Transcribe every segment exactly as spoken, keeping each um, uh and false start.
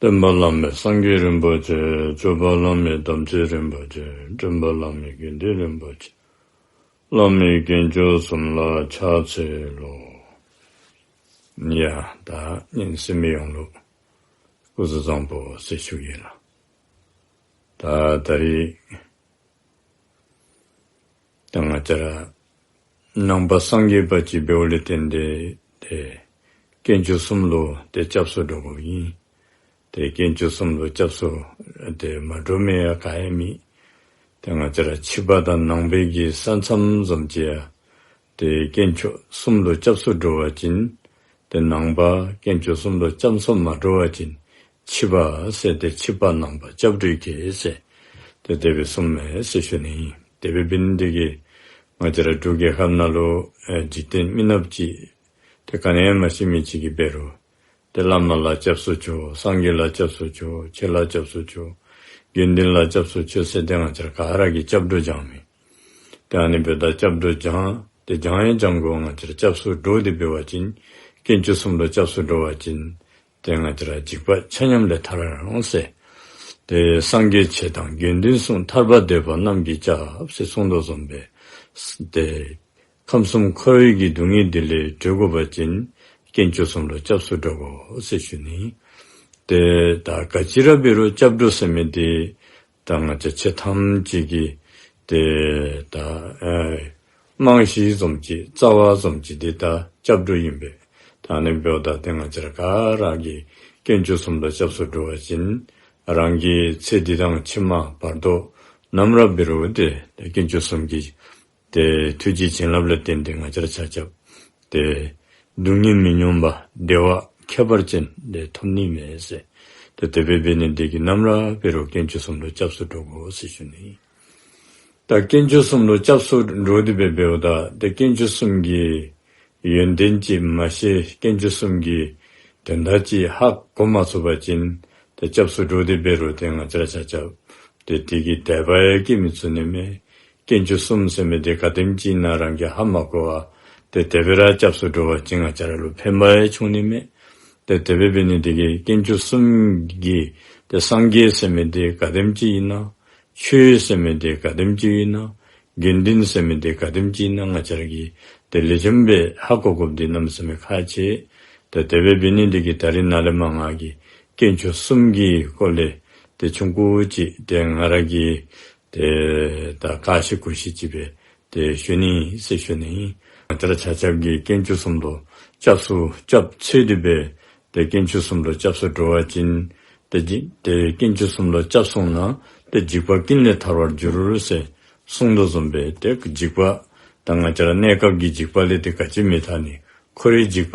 སྟོན་པ་བླ་མེད་སངས་རྒྱས་རིན་པོ་ཆེ། སྐྱོབ་པ་བླ་མེད་དམ་ཆོས་རིན་པོ་ཆེ། འདྲེན་པ་བླ་མེད་དགེ་འདུན་རིན་པོ་ཆེ། བླ་མེད་དཀོན་མཆོག་གསུམ་ལ་ཕྱག་འཚལ་ལོ། ཡ། ད་ཉན་གསན་མི་ཡོངས་ལུ་སྐུ་གཟུགས་བཟང་པོ་ཟེར་ཞུ་ཡི་ལགས། ད་ད་རིས་ད་ང་བཅས་ར་ནང་པ་སངས་རྒྱས་པ་ཅིག་འབདཝ་ལས་བརྟེན་ཏེ་ཏེ་དཀོན་མཆོག་གསུམ་ལུ་ཏེ་སྐྱབས་སུ་འགྲོ་དགོཔ་ཨིན། ཏེ་དཀོན་མཆོག་གསུམ་ལུ་སྐྱབས་སུ་ཏེ་མ་འགྲོ་མི་ཡང་ག་ཡང་མེད། ཏེ་ང་བཅས་ར་ཕྱི་པ་དང་ནང་པའི་གི་ས་མཚམས་བཟུམ་ཅིག་ཡང་ཏེ་དཀོན་མཆོག་གསུམ་ལུ་སྐྱབས་སུ་འགྲོ་བ་ཅིན་ཏེ་ནང་པ་དཀོན་མཆོག་གསུམ་ལུ་སྐྱབས་སུ་མ་འགྲོ་བ་ཅིན་ཕྱི་པ་ཟེར་ཏེ་ཕྱི་པ་ནང་པ་སྐྱབས་འགྲོའི་ཁྱད་ཟེར་ཏེ་དེ་སྦེ་གསུངམ་མས་ཟེར་ཞུ་ནི། དེ་སྦེ་འབད་ནི་དེ་གིས་ང་བཅས་ར་འབྲུག་རྒྱལ་ཁབ་ནང་ལུ་ཨེ་འཇིག་རྟེན་མི་ནགཔ་ཅིག་ཏེ་ག་ནི་ཡང་མ་ཤེས་མི་ཅིག་གིས་འབད་རུང་ཏེ་བླ་མ་ལ་སྐྱབས་སུ་མཆིའོ། སངས་རྒྱས་ལ་སྐྱབས་སུ་མཆིའོ། ཆོས་ལ་སྐྱབས་སུ་མཆིའོ། དགེ་འདུན་ལ་སྐྱབས་སུ་མཆིའོ་ཟེར་ཏེ་ང་བཅས་ར་ག་ར་གིས་སྐྱབས་འགྲོ་བགྱང་མི། ཏེ་ཨ་ནི་འབདཝ་ད་སྐྱབས་འགྲོ་བགྱང་ཏེ་བགྱང་ཡང་བགྱང་དགོ། ང་བཅས་ར་སྐྱབས་སུ་འགྲོ་སྟེ་འབད་བ་ཅིན་དཀོན་མཆོག་གསུམ་ལུ་སྐྱབས་སུ་འགྲོ་བ་ཅིན་ཏེ་ང་བཅས་ར་འཇིགས་པ་ཆ་མཉམ་ལས་ཐར་ར་འོང་ཟེར། ཏེ་སངས་རྒྱས་ཆོས་དང་དགེ་འདུན་གསུམ། ཐར་པ་འདོད་པ་རྣམས་ཀྱི་སྐྱབས་ཟེར་གསུངས་དོ་བཟུམ་སྦེ་ཏེ་ཁམས་གསུམ་འཁོར་བའི་གི་སྡུག་བསྔལ་འདི་ལས་གྲོལ་དགོ་པ་ཅིན་དཀོན་མཆོག་གསུམ་ལུ་སྐྱབས་སུ་འགྲོ་དགོ་ཟེར་ཞུ་ནི། ཏེ་ད་ག་ཅི་ར་འབད་རུང་སྐྱབས་འགྲོ་ཟེར་མི་འདི་ད་ང་བཅས་ཆོས་ཐམས་ཅད་ཀྱི་ཏེ་ད་ཨེ་རྨང་གཞི་བཟུམ་ཅིག་རྩ་བ་བཟུམ་ཅིག་འདི་ད་སྐྱབས་འགྲོ་ཨིན་པས། ད་ཨ་ནི་འབདཝ་ད་ཏེ་ང་བཅས་ར་ག་ར་གིས་དཀོན་མཆོག་གསུམ་ལུ་སྐྱབས་སུ་འགྲོ་བ་ཅིན་རང་གི་ཚེ་འདི་དང་ཕྱི་མ་བར་དོ་ནམ་ར་འབད་རུང་ཏེ་དཀོན་མཆོག་གསུམ་གྱི་ཏེ་ཐུགས་རྗེ་བྱིན་རླབས་ལ་བརྟེན་ཏེ་ང་བཅས་ར་ཆ་ཁྱབ་ཏེ་སྡུག་བསྔལ་མི་མྱོང་བ་བདེ་བ་ཁྱད་པར་ཅན་དེ་ཐོབ་ནི་མས་ཟེར། ཏེ་དེ་སྦེ་འབད་ནི་དེ་གིས་ནམ་ར་འབད་རུང་དཀོན་མཆོག་གསུམ་ལུ་སྐྱབས་སུ་འགྲོ་དགོ་ཟེར་ཞུ་ནི། ད་དཀོན་མཆོག་གསུམ་ལུ་སྐྱབས་སུ་འགྲོ་སྟེ་འབད་འབདཝ་ད་ཏེ་དཀོན་མཆོག་གསུམ་གྱི་ཡོན་ཏན་ཅིག་མ་ཤེས། དཀོན་མཆོག་གསུམ་གྱི་དོན་དག་ཅིག་ཧ་གོ་མ་ཚུགས་པ་ཅིན་ཏེ་སྐྱབས་སུ་འགྲོ་སྟེ་འབད་རུང་ཏེ་ང་བཅས་ར་ཆ་ཁྱབ་ཏེ་དེ་གི་དད་པ་ཡང་སྐྱེ་མི་ཚུགས་ནི་མས། དཀོན་མཆོག་གསུམ་ཟེར་མི་དེ་ག་དེམ་ཅིག་ཨིན་ན་རང་གིས་ཧ་མ་གོ་བར་ཏེ་དེ་སྦེ་ར་སྐྱབས་སུ་འགྲོ་བ་ཅིན་ང་བཅས་ར་ལུ་ཕན་པ་ཡང་འབྱུང་ནི་མས། ཏེ་དེ་སྦེ་འབད་ནི་དེ་གིས་དཀོན་མཆོག་གསུམ་གྱི་ཏེ་སངས་རྒྱས་ཟེར་མི་དེ་ག་དེམ་ཅིག་ཨིན་ན། ཆོས་ཟེར་མི་དེ་ག་དེམ་ཅིག་ཨིན་ན། དགེ་འདུན་ཟེར་མི་དེ་ག་དེམ་ཅིག་ཨིན་ན་ང་བཅས་ར་གིས་ཏེ་ལེགས་ཤོམ་སྦེ་ཧ་གོ་དགོཔ་འདི་གནམ་མེད་ས་མེད་ཁག་ཆེ། ཏེ་དེ་སྦེ་འབད་ནི་དེ་གིས་ད་རིས་ནཱ་ལས་མར་ང་གིས་དཀོན་མཆོག་གསུམ་གྱི་སྐོར་ལས་ཏེ་ཆུང་ཀུ་ཅིག་ཏེ་ང་ར་གིས་ཏེ་ད་ག་ཤེས་གོ་ཤེས་ཅིག་སྦེ་ཏེ་ཞུ་ནི་ཟེར་ཞུ་ནི། ང་བཅས་ར་ཆ་ཁྱབ་ཀྱིས་དཀོན་མཆོག་གསུམ་ལུ་སྐྱབས་སུ་སྐྱབས་འཚོལ་ཏེ་སྦེ་ཏེ་དཀོན་མཆོག་གསུམ་ལུ་སྐྱབས་སུ་འགྲོ་བ་ཅིན་ཏེ་འཇིག་ཏེ་དཀོན་མཆོག་གསུམ་ལུ་སྐྱབས་སོང་ན་ཏེ་འཇིགས་པ་ཀུན་ལས་ཐར་བར་འགྱུར་ཟེར་གསུངས་དོ་བཟུམ་སྦེ་ཏེ་འཇིགས་པ་ད་ང་བཅས་ར་གནས་སྐབས་ཀྱི་འཇིགས་པ་ལས་ཏེ་ག་ཅི་མི་ཐར་ནི། འཁོར་བའི་འཇིགས་པ་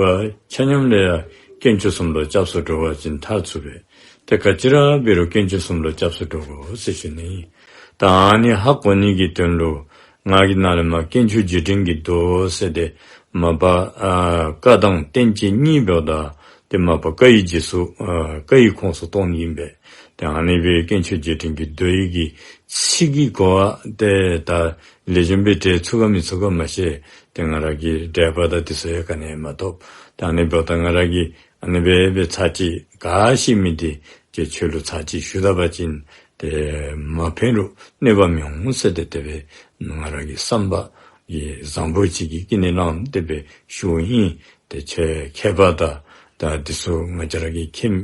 ཆ་མཉམ་ལས་ཡང་དཀོན་མཆོག་གསུམ་ལུ་སྐྱབས་སུ་འགྲོ་བ་ཅིན་ཐར་ཚུགས་པས། ཏེ་ག་ཅི་ར་འབད་རུང་དཀོན་མཆོག་གསུམ་ལུ་སྐྱབས་སུ་འགྲོ་དགོ་ཟེར་ཞུ་ནི། ད་ཨ་ནི་ཧ་གོ་ནི་གི་དོན་ལུ་ང་གིས་ནཱ་ལས་མར་དཀོན་མཆོག་རྗེས་དྲན་གྱི་མདོ་ཟེར་ཏེ་མ་པ་ཨ་བཀའ་དང་བསྟན་བཅོས་གཉིས་འབདཝ་ད་ཏེ་མ་པ་བཀའ་ཡི་རྗེས་སུ་ཨ་བཀའ་ཡི་ཁོངས་སུ་གཏོགས་ནི་ཨིན་པས། ཏེ་ཨ་ནི་སྦེ་དཀོན་མཆོག་རྗེས་དྲན་གྱི་མདོ་ཡི་གི་ཚིག་གི་གོ་བ་ཏེ་ད་ལེགས་ཤོམ་སྦེ་འགྲེལ་ཚུགས་ག་མི་ཚུགས་ག་མ་ཤེས། ཏེ་ང་ར་གིས་འགྲེལ་པ་དང་དེ་ཚུ་ཡང་ག་ནི་ཡང་མ་ཐོབ། ཏེ་ཨ་ནི་འབདཝ་ད་ང་ར་གིས་ཨ་ནི་སྦེ་སྦེ་ཚར་གཅིག་ག་ཤེས་མི་དེ་ཏེ་ཁྱོད་ལུ་ཚར་གཅིག་ཞུ་ད་པ་ཅིན་ཏེ་མ་ཕན་རུང་གནོད་པ་མི་འོང་ཟེར་ཏེ་དེ་སྦེ་ང་ར་གི་བསམ་པ་གི་བཟང་པོ་ཅིག་གིས་ཀུན་ནས་བསླངས་ཏེ་སྦེ་ཞུཝ་ཨིན། ཏེ་ཁྱེད་མཁས་པ་དང་ད་དེ་ཚུ་ང་བཅས་ར་གིས་མཁྱེན་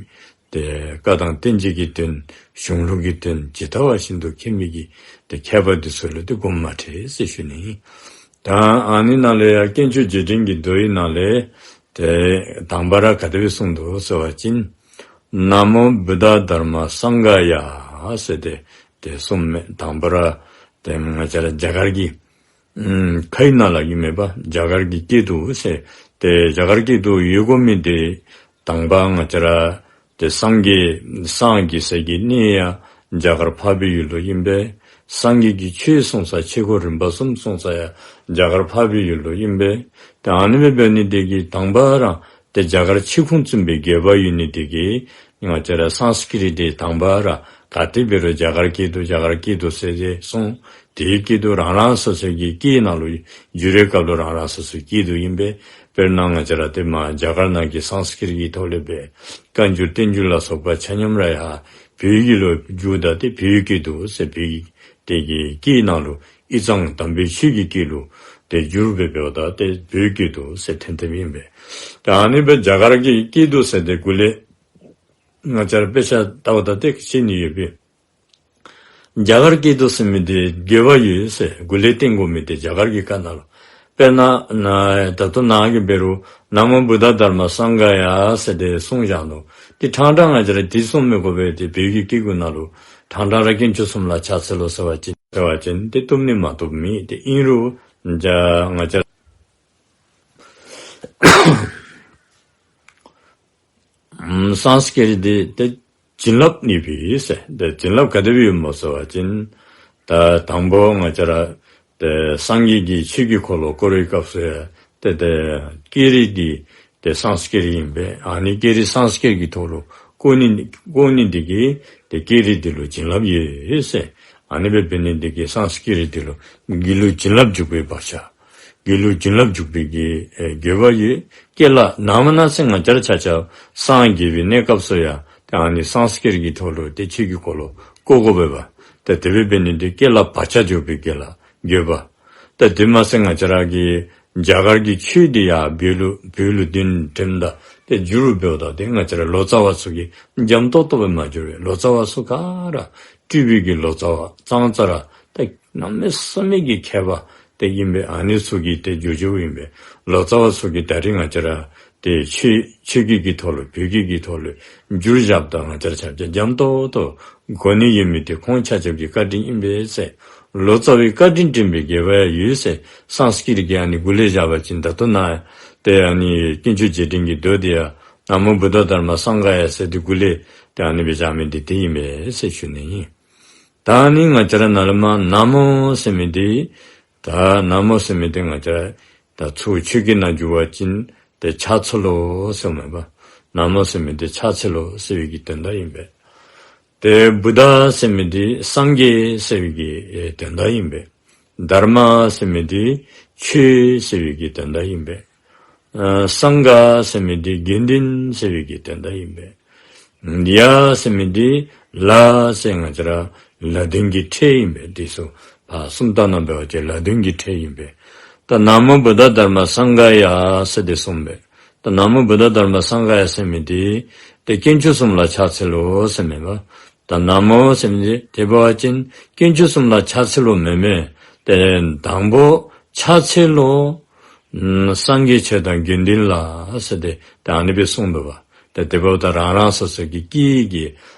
ཏེ་བཀའ་དང་བསྟན་བཅོས་ཀྱི་དོན་གཞུང་ལུགས་ཀྱི་དོན་ཇི་ལྟ་བ་བཞིན་དུ་མཁྱེན་མི་གི་ཏེ་མཁས་པ་དེ་ཚུ་ལུ་ཏེ་དགོངསམ་མ་ཁྲེལ་ཟེར་ཞུ་ནི། ད་ཨ་ནི་ནང་ལས་ཡང་དཀོན་མཆོག་རྗེས་དྲན་གྱི་མདོ་ཡི་ནང་ལས་ཏེ་དང་པ་ར་ག་དེ་སྦེ་གསུངས་འདུག་ཟེར་བ་ཅིན་ན་མོ་བུདྡྷ་དྷརྨ་སངྒྷ་ཡ་ཟེར་ཏེ་ཏེ་གསུངམ་མས། དང་པ་ར་ཏེ་ང་བཅས་ར་རྒྱ་གར་གྱི་ཨམ་ཁའི་ནང་ལུ་ཨིན་མས་པ། རྒྱ་གར་གྱི་སྐད་དུ་ཟེར་ཏེ་རྒྱ་གར་སྐད་དུ་ཡོད་དགོ་མི་དེ་དང་པ་ང་བཅས་ར་ཏེ་སངས་རྒྱས་སངས་རྒྱས་ས་གི་གནས་ཡང་རྒྱ་གར་འཕགས་པའི་ཡུལ་ལུ་ཨིན་པས། སངས་རྒྱས་ཀྱི་ཆོས་གསུང་ས་ཆོས་སྒོ་རིམ་པ་གསུམ་གསུང་ས་ཡང་རྒྱ་གར་འཕགས་པའི་ཡུལ་ལུ་ཨིན་པས། ཏེ་ཨ་ནི་སྦེ་འབད་ནི་དེ་གིས་དང་པ་ར་ཏེ་རྒྱ་གར་ཆོས་ཁུངས་བཙུན་པའི་དགོས་པ་ཡོད་ནི་དེ་གིས་ང་བཅས་ར་སཾསྐྲྀཏ་དེ་དང་པ་ར་ག་ཏེ་འབད་རུང་རྒྱ་གར་སྐད་དུ་རྒྱ་གར་སྐད་དུ་ཟེར་ཏེ་གསུངས། དེའི་སྐད་དུ་རང་རང་སོ་སོའི་གི་སྐད་ནང་ལུ་བསྒྱུར་བའི་སྐབས་ལུ་རང་རང་སོ་སོའི་སྐད་དུ་ཨིན་པས། དཔེར་ན་ང་བཅས་ར་ཏེ་མར་རྒྱ་གར་ནང་གི་སཾསྐྲྀཏ་གི་ཐོག་ལས་སྦེ་བཀའ་འགྱུར་བསྟན་འགྱུར་ལ་སོགས་པ་ཆ་མཉམ་ར་ཡར་བོད་ཀྱི་ལུ་བསྒྱུརཝ་ད་ཏེ་བོད་སྐད་དུ་ཟེར་བོད་ཀྱི་དེ་གི་སྐད་ནང་ལུ་ཨི་གཙང་དམ་པའི་ཆོས་ཀྱི་སྐད་ལུ་ཏེ་བསྒྱུར་སྦེ་འབདཝ་ད་ཏེ་བོད་སྐད་དུ་ཟེར་ཐོན་ཐོནམ་ཨིན་པས། ད་ཨ་ནི་སྦེ་རྒྱ་གར་གྱི་སྐད་དུ་ཟེར་ཏེ་འགོ་ལས་ང་བཅས་ར་དཔེ་ཆ་བལྟཝ་ད་ཏེ་ཤེས་ནི་ཡོད་པས། རྒྱ་གར་སྐད་དུ་ཟེར་མི་འདི་དགོས་པ་ཡོད་ཟེར་འགོ་ལས་བསྟན་དགོ་མི་འདི་རྒྱ་གར་གྱི་ཁ་ནང་ལུ། དཔེར་ན་ན་ད་ལྟོ་ནཱ་གི་འབད་རུང་ན་མོ་བུདྡྷ་དྷརྨ་སངྒྷ་ཡ་ཟེར་ཏེ་གསུངས་བཞག་ནུག། ཏེ་ཕྲང་ཕྲང་ང་བཅས་ར་འདི་གསུང་མི་དགོ་པས། ཏེ་བོད་ཀྱི་སྐད་ཀྱི་ནང་ལུ་ཕྲང་ཕྲང་ར་དཀོན་མཆོག་གསུམ་ལ་ཕྱག་འཚལ་ལོ་ཟེར་བ་ཅིན་ཟེར་བ་ཅིན་ཏེ་བཏུབ་ནི་མ་བཏུབ་མེད། ཏེ་ཨིན་རུང་རྒྱ་ང་བཅས་ར་ཨམ་སཾསྐྲྀཏ་འདི་ཏེ་བྱིན་རླབས་ནི་སྦེ་ཟེར། ཏེ་བྱིན་རླབས་ག་དེ་སྦེ་ཡོདཔ་སྨོ་ཟེར་བ་ཅིན་ད་དང་པོ་ང་བཅས་ར་ཏེ་སངས་རྒྱས་ཀྱིས་ཆོས་ཀྱི་འཁོར་ལོ་བསྐོར་བའི་སྐབས་སུ་ཡང་ཏེ་ཏེ་སྐད་རིགས་འདི་ཏེ་སཾསྐྲྀཏ་ཨིན་པས། ཨ་ནི་སྐད་རིགས་སཾསྐྲྀཏ་གི་ཐོག་ལུ་བསྐོར་ནི་བསྐོར་ནི་འདི་གིས་ཏེ་སྐད་རིགས་འདི་ལུ་བྱིན་རླབས་ཡོད་ཟེར། ཨ་ནི་སྦེ་འབད་ནི་འདི་གིས་སཾསྐྲྀཏ་འདི་ལུ་འདི་ལུ་བྱིན་རླབས་འཇུག་པའི་བག་ཆགས། དགེ་ལུགས་བྱིན་རླབས་འཇུག་པའི་གི་ཨེ་དགོས་པ་ཡོད། སྐད་ལ་ནམ་ན་ཟེར་ང་བཅས་ར་ཆ་ཁྱབ་སངས་རྒྱས་པའི་གནས་སྐབས་སུ་ཡང་ཏེ་ཨ་ནི་སཾསྐྲྀཏ་གི་ཐོག་ལུ་ཏེ་ཆོས་ཀྱི་འཁོར་ལོ་བསྐོར་དགོ་པས་པ། ཏེ་དེ་སྦེ་འབད་ནི་འདི་སྐད་ལ་བག་ཆགས་འཇུག་པའི་གི་ལ་དགོས་པ། ཏེ་དེ་མ་ཟད་ང་བཅས་ར་གི་རྒྱ་གར་གྱི་ཆོས་འདི་ཡང་བོད་ལུ་བོད་ལུ་དོན་དྲནམ་ད་ཏེ་འགྱུར་འབདཝ་ད་ཏེ་ང་བཅས་ར་ལོ་ཙཱ་བ་ཚུ་གིས་འཇམ་ཏོག་ཏོ་སྦེ་མ་འགྱུར་བས། ལོ་ཙཱ་བ་ཚུ་ག་ར་སྤྲུལ་པའི་གི་ལོ་ཙཱ་བ་ཙང་ཙ་ར་ཏེ་གནམ་མེད་ས་མེད་ཀྱི་མཁས་པ་ཏེ་ཨིན་པས། ཨ་ནི་ཚུ་གིས་ཏེ་བསྒྱུར་བསྒྱུརཝ་ཨིན་པས། ལོ་ཙཱ་བ་ཚུ་གིས་ད་རིས་ང་བཅས་ར་ཏེ་ཆོས་ཆོས་སྐད་ཀྱི་ཐོག་ལུ་བོད་སྐད་ཀྱི་ཐོག་ལུ་བསྒྱུར་བཞགཔ་ད་ང་བཅས་ར་ཆ་ཁྱབ་འཇམ་ཏོག་ཏོ་གོ་ནི་ཡོད་མི་འདི་ཁོང་ཆ་ཁྱབ་ཀྱི་བཀའ་དྲིན་ཨིན་པས་ཟེར། ལོ་ཙཱ་བའི་བཀའ་དྲིན་དྲན་པའི་དགོས་པ་ཡོད་ཟེར། སཾསྐྲྀཏ་གི་ཨ་ནི་འགོ་ལས་བཞག་པ་ཅིན་ད་ལྟོ་ནཱ་ཏེ་ཨ་ནི་དཀོན་མཆོག་རྗེས་དྲན་གྱི་མདོ་འདི་ཡང་ན་མོ་བུདྡྷ་དྷརྨ་སངྒྷ་ཡ་ཟེར་ཏེ་འགོ་ལས་ཏེ་ཨ་ནི་སྦེ་བཞག་མི་འདི་དེ་ཨིན་པས་ཟེར་ཞུ་ནི་ཨིན། ད་ཨ་ནི་ང་བཅས་ར་ནཱ་ལས་མར་ན་མོ་ཟེར་མི་འདི་ད་ན་མོ་ཟེར་མི་འདི་ང་བཅས་ར་ད་ཚུར་ཆོས་སྐད་ནང་བསྒྱུར་བ་ཅིན་ཏེ་ཕྱག་འཚལ་ལོ་ཟེརཝ་མས་པ། ན་མོ་ཟེར་མི་འདི་ཕྱག་འཚལ་ལོ་ཟེར་བའི་གི་དོན་དག་ཨིན་པས། ཏེ་བུདྡྷ་ཟེར་མི་འདི་སངས་རྒྱས་ཟེར་བའི་གི་ཨེ་དོན་དག་ཨིན་པས། དྷརྨ་ཟེར་མི་འདི་ཆོས་ཟེར་བའི་གི་དོན་དག་ཨིན་པས། ཨ་སངྒྷ་ཟེར་མི་འདི་དགེ་འདུན་ཟེར་བའི་གི་དོན་དག་ཨིན་པས། ཡ་ཟེར་མི་འདི་ལ་ཟེར་ང་བཅས་ར་ལ་དོན་གྱི་ཕྲད་ཨིན་པས། འདི་ཚུ་ཕར་གསུམ་ལྟར་ན་འབད་བ་ཅིན་ལ་དོན་གྱི་ཕྲད་ཨིན་པས། ད་ན་མོ་བུདྡྷ་དྷརྨ་སངྒྷ་ཡ་ཟེར་ཏེ་གསུངས་པས། ད་ན་མོ་བུདྡྷ་དྷརྨ་སངྒྷ་ཡ་ཟེར་མི་འདི་ཏེ་དཀོན་མཆོག་གསུམ་ལ་ཕྱག་འཚལ་ལོ་ཟེར་མས་པ། ད་ན་མོ་ཟེར་མི་འདི་དེ་འབད་བ་ཅིན་དཀོན་མཆོག་གསུམ་ལ་ཕྱག་འཚལ་ལོ་མེན་མས། ཏེ་དང་པོ་ཕྱག་འཚལ་ལོ་ཨམ་སངས་རྒྱས་ཆོས་དང་དགེ་འདུན་ལ་ཟེར་ཏེ་ད་ཨ་ནི་སྦེ་གསུངས་འདུག་པ། ཏེ་དེ་འབདཝ་ད་རང་རང་སོ་སོ་གི་སྐད་ཀྱི་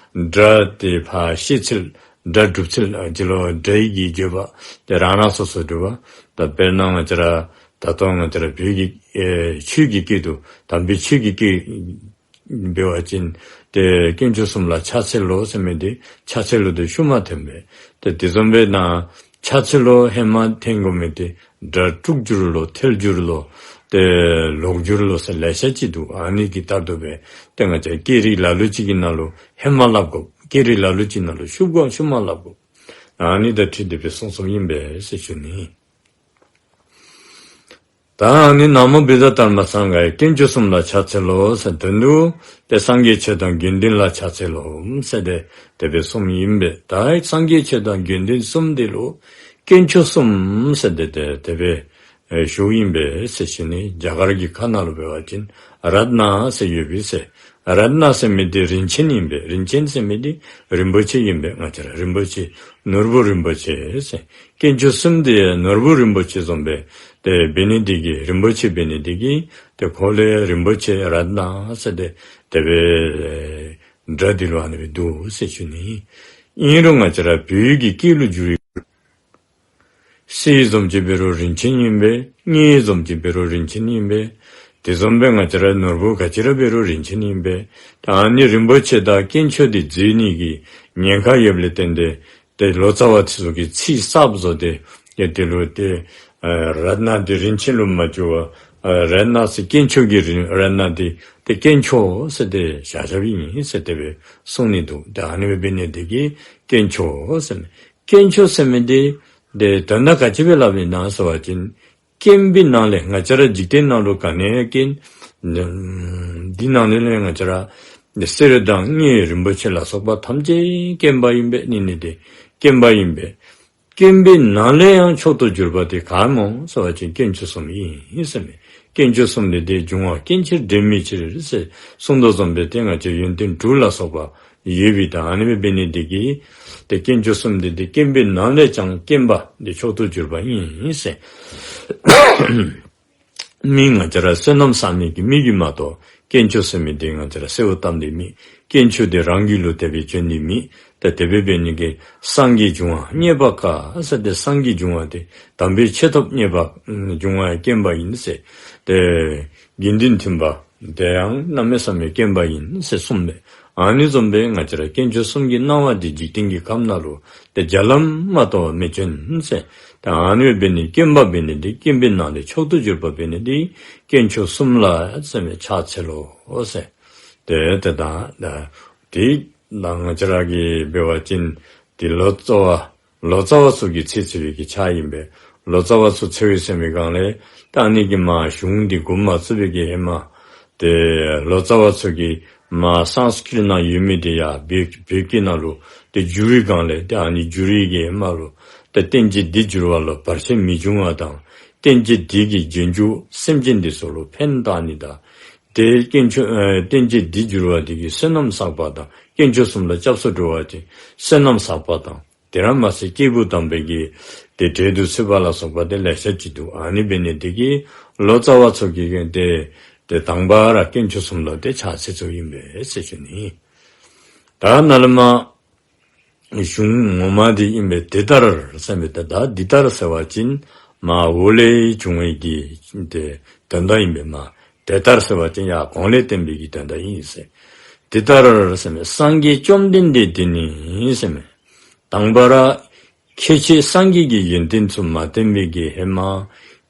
སྒྲ་དེ་ཕར་བཤད་ཚུལ་སྒྲ་སྒྲུབ་ཚུལ་ཨ་ཅི་ལོ་སྒྲ་ཡི་གི་བརྗོད་པ་དེ་རང་རང་སོ་སོ་འདུག་པ། ད་དཔེར་ན་ང་བཅས་ར་ད་ལྟོ་ང་བཅས་ར་བོད་ཀྱི་ཨེ་ཆོས་ཀྱི་སྐད་དུ་དམ་པའི་ཆོས་ཀྱི་སྐད་འབད་བ་ཅིན་ཏེ་དཀོན་མཆོག་གསུམ་ལ་ཕྱག་འཚལ་ལོ་ཟེར་མི་འདི་ཕྱག་འཚལ་ལོ་འདི་ཤུལ་མ་འཐོན་པས། ཏེ་དེ་བཟུམ་སྦེ་ན་ཕྱག་འཚལ་ལོ་ཧེ་མ་འཐོན་དགོ་མི་འདི་སྒྲ་དྲུག་འགྱུར་ལོ་ཐལ་འགྱུར་ལོ་ཏེ་ལོག་འགྱུར་ལོ་ཟེར་ལེ་ཤ་ཅིག་འདུག། ཨ་ནི་གི་ལྟར་དུ་སྦེ་ཏེ་ང་བཅས་སྐད་རིགས་ལ་ལུ་ཅིག་གི་ནང་ལུ་ཧེ་མ་སླབ་དགོ། སྐད་རིགས་ལ་ལུ་ཅིག་ནང་ལུ་ཤུལ་དགོ་ཤུལ་མ་སླབ་དགོ། ཨ་ནི་དང་འཁྲིལ་ཏེ་སྦེ་གསུངས་གསུངསམ་ཨིན་པས་ཟེར་ཞུ་ནི། ད་ཨ་ནི་ན་མོ་བུདྡྷ་དྷརྨ་སངྒྷ་ཡ་དཀོན་མཆོག་གསུམ་ལ་ཕྱག་འཚལ་ལོ་ཟེར་དོན་དུ་ཏེ་སངས་རྒྱས་ཆོས་དང་དགེ་འདུན་ལ་ཕྱག་འཚལ་ལོ་ཟེར་ཏེ་དེ་སྦེ་གསུངསམ་ཨིན་པས། ད་སངས་རྒྱས་ཆོས་དང་དགེ་འདུན་གསུམ་འདི་ལུ་དཀོན་མཆོག་གསུམ་ཟེར་ཏེ་ཏེ་དེ་སྦེ་ཨེ་ཞུཝ་ཨིན་པས་ཟེར་ཞུ་ནི། རྒྱ་གར་གྱི་ཁ་ནང་ལུ་འབད་བ་ཅིན་རཏྣ་ཟེར་ཡོད་པས་ཟེར། རཏྣ་ཟེར་མི་འདི་རིན་ཆེན་ཨིན་པས། རིན་ཆེན་ཟེར་མི་འདི་རིན་པོ་ཆེ་ཨིན་པས། ང་བཅས་ར་རིན་པོ་ཆེ་ནོར་བུ་རིན་པོ་ཆེ་ཟེར། དཀོན་མཆོག་གསུམ་འདི་ནོར་བུ་རིན་པོ་ཆེ་བཟུམ་སྦེ་ཏེ་འབད་ནི་འདི་གིས་རིན་པོ་ཆེ་འབད་ནི་འདི་གིས་ཏེ་ཁོ་ལས་རིན་པོ་ཆེ་རཏྣ་ཟེར་ཏེ་དེ་སྦེ་སྒྲ་འདི་ལུ་ཨ་ནི་སྦེ་འདུག་ཟེར་ཞུ་ནི། ཨིན་རུང་ང་བཅས་ར་བོད་ཀྱི་སྐད་ལུ་བསྒྱུར་ཡི། གསེར་བཟུམ་ཅིག་འབད་རུང་རིན་ཆེན་ཨིན་པས། དངུལ་བཟུམ་ཅིག་འབད་རུང་རིན་ཆེན་ཨིན་པས། དེ་བཟུམ་སྦེ་ང་བཅས་ར་ནོར་བུ་ག་ཅི་ར་འབད་རུང་རིན་ཆེན་ཨིན་པས། ད་ཨ་ནི་རིན་པོ་ཆེ་དང་དཀོན་མཆོག་འདི་བརྗེ་ནི་གི་ཉེན་ཁ་ཡོདཔ་ལས་བརྟེན་ཏེ་ཏེ་ལོ་ཙཱ་བ་ཚུ་གིས་ཚིག་གསརཔ་བཟོ་སྟེ་ཏེ་དེ་ལུ་ཏེ་ཨ་རཏྣ་འདི་རིན་ཆེན་ལུ་མ་བསྒྱུར་བར་ཨ་རཏྣ་ཟེར་དཀོན་མཆོག་གི་རིན་རཏྣ་འདི་ཏེ་དཀོན་མཆོག་ཟེར་ཏེ་བཞག་བཞགཔ་ཨིན་ཟེར་དེ་སྦེ་གསུང་ནི་འདུག། ཏེ་ཨ་ནི་སྦེ་འབད་ནི་འདི་གིས་དཀོན་མཆོག་ཟེར་མི་དཀོན་མཆོག་ཟེར་མི་འདི་ཏེ་དོན་དག་ག་ཅི་སྦེ་སླབ་ཨིན་ན་ཟེར་བ་ཅིན་ སྐྱེན་པའི་ནང་ལས་ང་བཅས་ར་འཇིག་རྟེན་ནང་ལུ་ག་ནི་ཡང་སྐྱེན། འདི་ནང་ལས་ལས་ང་བཅས་ར་གསེར་དང་དངུལ་རིན་པོ་ཆེ་ལ་སོགས་པ་ཐམས་ཅད་སྐྱེན་པ་ཨིན་པས། ནི་ནི་དེ་སྐྱེན་པ་ཨིན་པས། སྐྱེན་པའི་ནང་ལས་ཡང་མཆོག་ཏུ་གྱུར་པ་དེ་ག་སྨོ་ཟེར་བ་ཅིན་དཀོན་མཆོག་གསུམ་ཨིན་ཟེར་མས། དཀོན་མཆོག་གསུམ་ལས་དེ་འབྱུང་བ་སྐྱེ་འཆིར་འདྲེན་མེད་ཕྱིར་ཟེར་གསུངས་དོ་བཟུམ་སྦེ་ཏེ་ང་བཅས་ཡོན་ཏན་དྲུག་ལ་སོགས་པ་ཡོད་པའི་ད་ཨ་ནི་སྦེ་འབད་ནི་དེ་གིས་ཏེ་དཀོན་མཆོག་གསུམ་དེ་ཏེ་སྐྱེན་པའི་ནང་ལས་ཀྱང་སྐྱེན་པ་དེ་མཆོག་ཏུ་གྱུར་པ་ཨིན་ཟེར། མི་ང་བཅས་ར་བསོད་ནམས་བསགས་ནི་གི་མི་གིས་མ་གཏོགས་དཀོན་མཆོག་ཟེར་མི་དེ་ང་བཅས་ར་གསོལཝ་བཏབ་ནི་མེད། དཀོན་མཆོག་དེ་རང་གི་ལུ་དད་པའི་བྱོན་ནི་མེད། ཏེ་དེ་སྦེ་འབད་ནི་གིས་སངས་རྒྱས་འབྱུང་བ་རྙེད་པ་དཀའ་ཟེར་ཏེ་སངས་རྒྱས་འབྱུང་བ་དེ་དམ་པའི་ཆོས་ཐོབ་རྙེད་པ་འབྱུང་བ་ཡང་སྐྱེན་པ་ཨིན་ཟེར། ཏེ་དགེ་འདུན་ཐོན་པ་དེ་ཡང་གནམ་མེད་ས་མེད་སྐྱེན་པ་ཨིན་ཟེར་གསུངས་པས། ཨ་ནི་བཟུམ་སྦེ་ང་བཅས་ར་དཀོན་མཆོག་གསུམ་གྱི་སྣང་བ་དེ་འཇིག་རྟེན་གྱི་ཁམས་ནང་ལུ་ཏེ་བརྒྱ་ལམ་མ་གཏོགས་མི་བྱོན་ཟེར། ཏེ་ཨ་ནི་སྦེ་འབད་ནི་སྐྱེན་པ་འབད་ནི་དེ་སྐྱེན་པའི་ནང་ལས་མཆོག་ཏུ་གྱུར་པ་འབད་ནི་དེ་དཀོན་མཆོག་གསུམ་ལ་ཟེར་མི་ཕྱག་འཚལ་ལོ་ཟེར། ཏེ་ཏེ་ད་ད་དེ་ད་ང་བཅས་ར་གིས་འབད་བ་ཅིན་དེ་ལོ་ཙཱ་བ་ལོ་ཙཱ་བ་ཚུ་གིས་འཚལ་འཚལ་བའི་གི་ཕྱག་ཨིན་པས། ལོ་ཙཱ་བ་ཚུ་འཚལ་བའི་ཟེར་མི་སྒང་ལས་ད་ཨ་ནི་གི་མ་གཞུང་འདི་འགོ་མ་བཙུགས་པའི་གི་ཧེ་མ་ཏེ་ལོ་ཙཱ་བ་ཚུ་གིས་མ་སཾ་སྐྲྀཏ་ནང་ཡོད་མི་དེ་ཡར་བོད་བོད་སྐད་ནང་ལུ་ཏེ་བསྒྱུར་བའི་སྒང་ལས་ཏེ་ཨ་ནི་བསྒྱུར་བའི་གི་ཧེ་མ་ལུ་ཏེ་རྟེན་ཅིང་འདི་འགྱུར་བ་ལ་བར་ཆད་མི་འབྱུང་བ་དང་། རྟེན་ཅིང་འདི་གིས་རྗེས་འཇུག་སེམས་ཅན་འདི་ཚུ་ལུ་ཕན་བཏགས་ནི་དང་། ཏེ་དཀོན་མཆོག་ཨེ་རྟེན་ཅིང་འདི་འགྱུར་བ་འདི་གིས་བསོད་ནམས་བསགས་པ་དང་། དཀོན་མཆོག་གསུམ་ལ་སྐྱབས་སུ་འགྲོ་བ་ཅིན་བསོད་ནམས་བསགས་པ་དང་། དེ་ར་མ་ཚད་སྐྱེས་བུ་དམ་པའི་གི་ཏེ་གྲལ་དུ་ཚུད་པ་ལ་སོགས་པ་ཏེ་ལེ་ཤ་ཅིག་འདུག། ཨ་ནི་འབད་ནི་དེ་གིས་ལོ་ཙཱ་བ་ཚུ་གིས་ཏེ་ཏེ་དང་པ་ར་དཀོན་མཆོག་གསུམ་ལུ་ཏེ་ཕྱག་འཚལ་ཚུལ་ཨིན་པས་ཟེར་ཞུ་ནི། ད་ནཱ་ལས་མར་གཞུང་ངོ་མ་འདི་ཨིན་པས། དེ་ལྟར་ཟེར་མི་ད་ད་འདི་ལྟར་ཟེར་བ་ཅིན་མར་འོག་ལས་བྱུང་བའི་གི་ཏེ་དོན་དག་ཨིན་པས། མར་དེ་ལྟར་ཟེར་བ་ཅིན་ཡར་གོང་ལས་བསྟན་པའི་གི་དོན་དག་ཨིན་ཟེར། དེ་ལྟར་ཟེར་མི་སངས་རྒྱས་བཅོམ་ལྡན་འདས་དེ་ནི་ཟེར་མི་དང་པ་ར་ཁྱེད་ཆོས་སངས་རྒྱས་ཀྱི་ཡོན་ཏན་ཚུ་མ་བསྟན་པའི་གི་ཧེ་མ་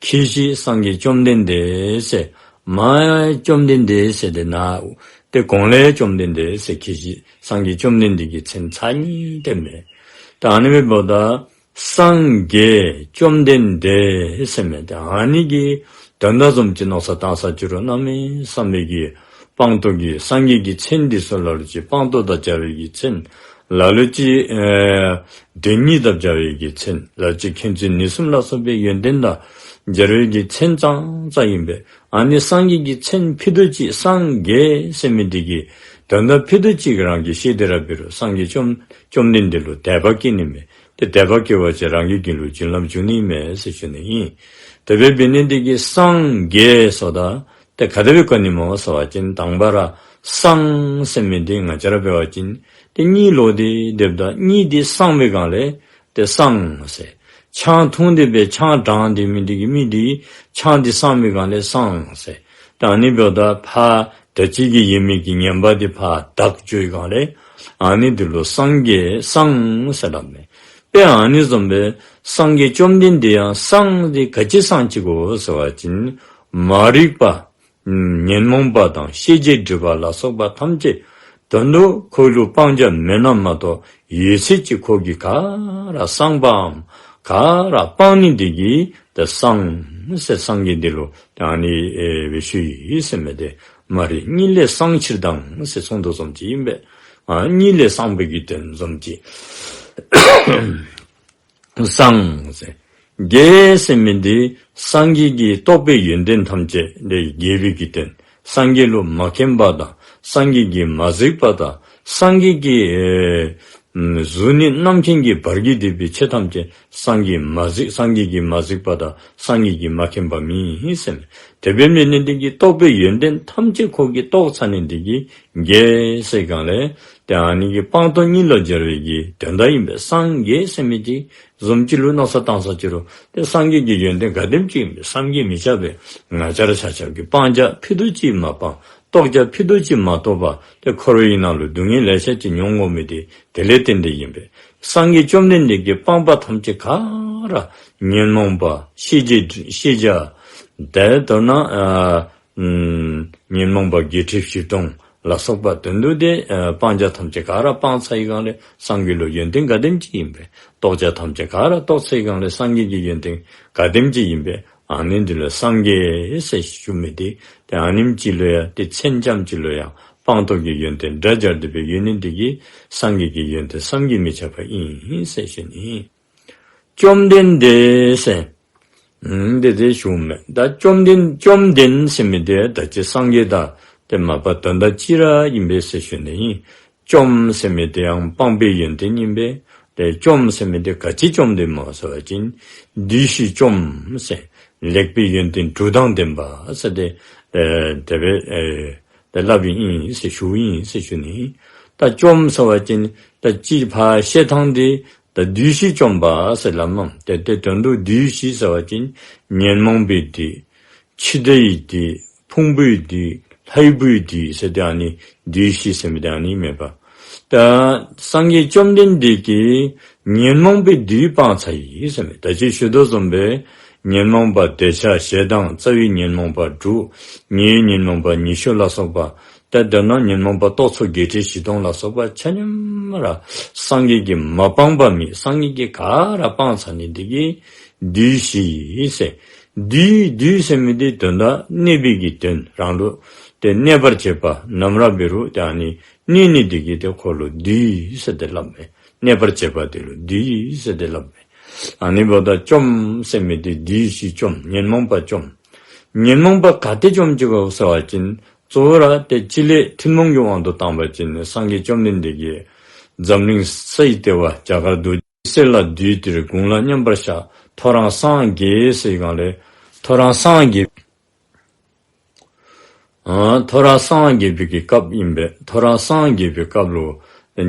ཁྱེད་ཆོས་སངས་རྒྱས་བཅོམ་ལྡན་འདས་ཟེར་མར་བཅོམ་ལྡན་འདས་ཟེར་ཏེ་ནཱ་ཏེ་གོང་ལས་བཅོམ་ལྡན་འདས་ཟེར་ཁྱེད་ཆོས་སངས་རྒྱས་བཅོམ་ལྡན་འདས་ཀྱི་མཚན་ཚར་གཉིས་བསྟན་མས། ད་ཨ་ནི་འབདཝ་ད་སངས་རྒྱས་བཅོམ་ལྡན་འདས་ཟེར་མི་ད་ཨ་ནི་གི་དོན་དག་བཟུམ་ཅིག་མནོ་བསམ་བཏང་ས་ཅིག་རུང་གནམ་མེད་ས་མེད་ཀྱི་སྤངས་རྟོགས་ཀྱི་སངས་རྒྱས་ཀྱི་མཚན་འདི་ཚུ་ལ་ལུ་ཅིག་སྤངས་རྟོགས་དང་སྦྱར་བའི་གི་མཚན། ལ་ལུ་ཅིག་ཨེ་དོན་གཉིས་དང་སྦྱར་བའི་གི་མཚན། ལ་ལུ་ཅིག་མཁྱེན་བརྩེ་ནུས་གསུམ་ལ་སོགས་པའི་ཡོན་ཏན་དང་སྦྱར་བའི་གི་མཚན་ཙང་ཙང་ཨིན་པས། ཨ་ནི་སངས་རྒྱས་ཀྱི་མཚན་ཕུད་རྡོག་གཅིག་སངས་རྒྱས་ཟེར་མི་འདི་གི་དོན་དག་ཕུད་རྡོག་གཅིག་རང་གིས་ཤེས་ཏེ་ར་འབད་རུང་སངས་རྒྱས་བཅོམ་བཅོམ་ལྡན་འདས་ལུ་དད་པ་སྐྱེ་ནི་མས། ཏེ་དད་པ་སྐྱེ་བ་ཅིན་རང་གི་དགེ་ལུགས་བྱིན་རླབས་འཇུག་ནི་མས་ཟེར་ཞུ་ནི་ཨིན། དེ་སྦེ་འབད་ནི་འདི་གིས་སངས་རྒྱས་ཟེརཝ་ད་ཏེ་ག་དེ་སྦེ་གོ་ནི་སྨོ་ཟེར་བ་ཅིན་དང་པ་ར་སངས་ཟེར་མི་འདི་ང་བཅས་ར་འབད་བ་ཅིན་ཏེ་གཉིད་ལོག་སྟེ་སྡོདཔ་ད་གཉིད་འདི་སངས་པའི་སྒང་ལས་ཏེ་སངས་ཟེར། ཆང་འཐུང་སྟེ་སྦེ་ཆང་དྲངས་ཏེ་མི་འདི་གིས་མི་འདི་ཆང་འདི་སངས་པའི་སྒང་ལས་སངས་ཟེར། ད་ཨ་ནི་འབདཝ་ད་ཕར་དྲག་ཅིག་གི་ཡོད་མི་གི་ངན་པ་འདི་ཕར་དག་འགྱོ་བའི་སྒང་ལས་ཨ་ནི་འདི་ལུ་སངས་རྒྱས་སངས་ཟེར་སླབ་མས། དཔེ་ཨ་ནི་བཟུམ་སྦེ་སངས་རྒྱས་བཅོམ་ལྡན་འདས་ཡང་སངས་འདི་ག་ཅི་སངས་ཅི་གོ་ཟེར་བ་ཅིན་མ་རིག་པ་ཉོན་མོངས་པ་དང་ཤེས་བྱའི་སྒྲིབ་པ་ལ་སོགས་པ་ཐམས་ཅད་དོན་དུ་ཁོ་ལུ་སྤང་བྱ་མེད་ན་མ་གཏོགས་ཡོད་ཚད་ཅིག་ཁོ་གིས་ག་ར་སངས་པའམ་ག་ར་སྤང་ནི་འདི་གིས་ཏེ་སངས་ཟེར་སངས་རྒྱས་འདི་ལུ་ཏེ་ཨ་ནི་ཨེ་སྦེ་ཞུ་ཡི་ཟེར་མི་འདི་མ་རིག་གཉིད་ལས་སངས་ཕྱིར་ལྡང་ཟེར་གསུངས་དོ་བཟུམ་ཅིག་ཨིན་པས། ཨ་གཉིད་ལས་སངས་པའི་གི་དོན་བཟུམ་ཅིག། སངས་ཟེར། རྒྱས་ཟེར་མི་འདི་སངས་རྒྱས་ཀྱི་རྟོགས་པའི་ཡོན་ཏན་ཐམས་ཅད་ལས་རྒྱས་པའི་གི་དོན། སངས་རྒྱས་ལུ་མ་མཁྱེན་པ་དང་སངས་རྒྱས་ཀྱིས་མ་གཟིགས་པ་དང་སངས་རྒྱས་ཀྱི་ཨེ་གཟུགས་ནི་རྣམ་མཁྱེན་གྱི་བར་གྱིས་འདས་པའི་ཆོས་ཐམས་ཅད་སངས་རྒྱས་མ་གཟིགས་སངས་རྒྱས་ཀྱིས་མ་གཟིགས་པ་དང་སངས་རྒྱས་ཀྱིས་མ་མཁྱེན་པ་མེད་ཟེར། དེ་སྦེ་མེད་ནི་འདི་གིས་རྟོགས་པའི་ཡོན་ཏན་ཐམས་ཅད་ཁོ་གིས་རྟོགས་ཚར་ནི་འདི་གིས་རྒྱས་ཟེར་སྒང་ལས་ཏེ་ཨ་ནི་གི་སྤངས་རྟོགས་གཉིས་ལ་སྦྱར་བའི་གི་དོན་དག་ཨིན་པས། སངས་རྒྱས་ཟེར་མི་འདི་བཟུམ་ཅིག་ལུ་མནོ་བསམ་བཏང་ས་ཅིག་རུང་ཏེ་སངས་རྒྱས་ཀྱི་ཡོན་ཏན་ག་དེམ་ཅིག་ཨིན་པས། བསམ་གྱིས་མི་ཁྱབ་པས། ང་བཅས་ར་ཆ་ཁྱབ་ཀྱིས་སྤང་བྱ་ཕུད་རྡོག་གཅིག་མ་སྤངས་རྟོགས་བྱ་ཕུད་རྡོག་གཅིག་མ་རྟོགས་པར་ཏེ་འཁོར་བའི་ནང་ལུ་སྡུག་བསྔལ་ལེ་ཤ་ཅིག་མྱོང་དགོ་མི་འདི་དེ་ལས་བརྟེན་ཏེ་ཨིན་པས། སངས་རྒྱས་བཅོམ་ལྡན་འདས་ཀྱིས་སྤངས་པ་ཐམས་ཅད་ག་ར་ཉོན་མོངས་པ་ཤེས་བྱའི་ཤེས་བྱ་དེ་ལྟར་ན་ཨ་ཨམ་ཉོན་མོངས་པ་བརྒྱད་ཁྲི་བཞི་སྟོང་ལ་སོགས་པ་དོན་དུ་ཏེ་ཨ་སྤང་བྱ་ཐམས་ཅད་ག་ར་སྤངས་ཚར་བའི་སྒང་ལས་སངས་རྒྱས་ལུ་ཡོན་ཏན་ག་དེམ་ཅིག་ཨིན་པས། རྟོགས་བྱ་ཐམས་ཅད་ག་ར་རྟོགས་ཚར་བའི་སྒང་ལས་སངས་རྒྱས་ཀྱི་ཡོན་ཏན་ག་དེམ་ཅིག་ཨིན་པས། ཨ་ནི་འདི་ལུ་སངས་རྒྱས་ཟེར་ཞུ་མི་འདི་ཏེ་ཨ་ནེམ་ཅིག་ལུ་ཡང་ཏེ་མཚན་ཙམ་ཅིག་ལུ་ཡང་སྤངས་རྟོགས་ཀྱི་ཡོན་ཏན་སྒྲ་སྦྱར་ཏེ་སྦེ་ཡོད་ནི་འདི་གིས་སངས་རྒྱས་ཀྱི་ཡོན་ཏན་བསམ་གྱིས་མི་ཁྱབ་པ་ཨིན་ཟེར་ཞུ་ནི། བཅོམ་ལྡན་འདས་ཟེར་ཨམ་འདི་ཏེ་ཞུཝ་མས། ད་བཅོམ་ལྡན་བཅོམ་ལྡན་ཟེར་མི་འདི་ད་ཅི་སངས་རྒྱས་དང་ཏེ་མ་པ་དོན་དག་གཅིག་ར་ཨིན་པས་ཟེར་ཞུ་ནི་ཨིན། བཅོམ་ཟེར་མི་འདི་ཡང་སྤངས་པའི་ཡོན་ཏན་ཨིན་པས། ཏེ་བཅོམ་ཟེར་མི་འདི་ག་ཅི་བཅོམ་སྟེ་སྨོ་ཟེར་བ་ཅིན་བསྡུས་ཤིང་བཅོམ་ཟེར་ལེགས་པའི་ཡོན་ཏན་དྲུག་དང་ལྡན་པ་ཟེར་ཏེ་ཨེ་དེ་སྦེ་ཨེ་ཏེ་སླབ་ཨིན་ཟེར་ཞུཝ་ཨིན་ཟེར་ཞུ་ནི། ད་བཅོམ་ཟེར་བ་ཅིན་ད་ཅི་ཕར་བཤད་ཐངས་འདི་ད་བསྡུས་ཤིང་བཅོམ་པ་ཟེར་སླབ་མས། ཏེ་ཏེ་དོན་དུ་བསྡུས་ཤིང་ཟེར་བ་ཅིན་ཉོན་མོངས་པའི་བསྡུས། འཆི་བདག་གི་བསྡུས། ཕུང་པོའི་བསྡུས། ལྷའི་བུའི་བསྡུས་ཟེར་ཏེ་ཨ་ནི་བསྡུས་ཤིང་ཟེར་མི་འདི་ཨ་ནི་མེན་པ། ད་སངས་རྒྱས་བཅོམ་ལྡན་འདས་ཀྱིས་ཉོན་མོངས་པའི་བསྡུས་སྤངས་ཚར་ཡི་ཟེར་མས། ད་ཅི་ཞུ་དོ་བཟུམ་སྦེ་ཉོན་མོངས་པ་འདོད་ཆགས་ཞེ་སྡང་རྩ་བའི་ཉོན་མོངས་པ་དྲུག། ཉེ་བའི་ཉོན་མོངས་པ་ཉི་ཤུ་ལ་སོགས་པ། ཏེ་དོན་དག་ཉོན་མོངས་པ་རྟོག་ཚོགས་བརྒྱད་ཁྲི་བཞི་སྟོང་ལ་སོགས་པ་ཆ་མཉམ་ར་སངས་རྒྱས་ཀྱིས་མ་སྤངས་པ་མེད། སངས་རྒྱས་ཀྱིས་ག་ར་སྤངས་ཚར་ནི་འདི་གིས་བསྡུས་ཤིང་ཟེར། བསྡུས་བསྡུས་ཟེར་མི་འདི་དོན་དག་གནས་པའི་གི་དོན་རང་ལུ་ཏེ་གནས་པར་བྱེད་པ་ནམ་ར་འབད་རུང་ཏེ་ཨ་ནི་གནས་ནི་འདི་གིས་ཏེ་ཁོ་ལུ་བསྡུས་ཟེར་ཏེ་སླབ་མས། གནས་པར་བྱེད་པ་འདི་ལུ་བསྡུས་ཟེར་ཏེ་སླབ་མས། ཨ་ནི་འབདཝ་ད་བཅོམ་ཟེར་མི་འདི་བསྡུས་ཤིང་བཅོམ། ཉོན་མོངས་པ་བཅོམ། ཉོན་མོངས་པ་ག་ཏེ་བཅོམ་ཅི་གོ་ཟེར་བ་ཅིན་གཙོ་བོ་ར་ཏེ་སྤྱི་ལས་ཐུན་མོང་གི་དབང་དུ་བཏང་བ་ཅིན་སངས་རྒྱས་བཅོམ་ལྡན་འདས་ཀྱིས་འཛམ་གླིང་ས་ཡི་ལྟེ་བ་རྒྱ་གར་རྡོ་རྗེ་གསེར་ལ་བསྡུས་ཏེ་དགུང་ལ་མཉམ་པར་བཞག། ཐོ་རངས་སངས་རྒྱས་ཟེར་སྒང་ལས་ཐོ་རངས་སངས་རྒྱས། ཨ་ཐོ་རངས་སངས་རྒྱས་པའི་གི་སྐབས་ཨིན་པས། ཐོ་རངས་སངས་རྒྱས་པའི་སྐབས་ལུ་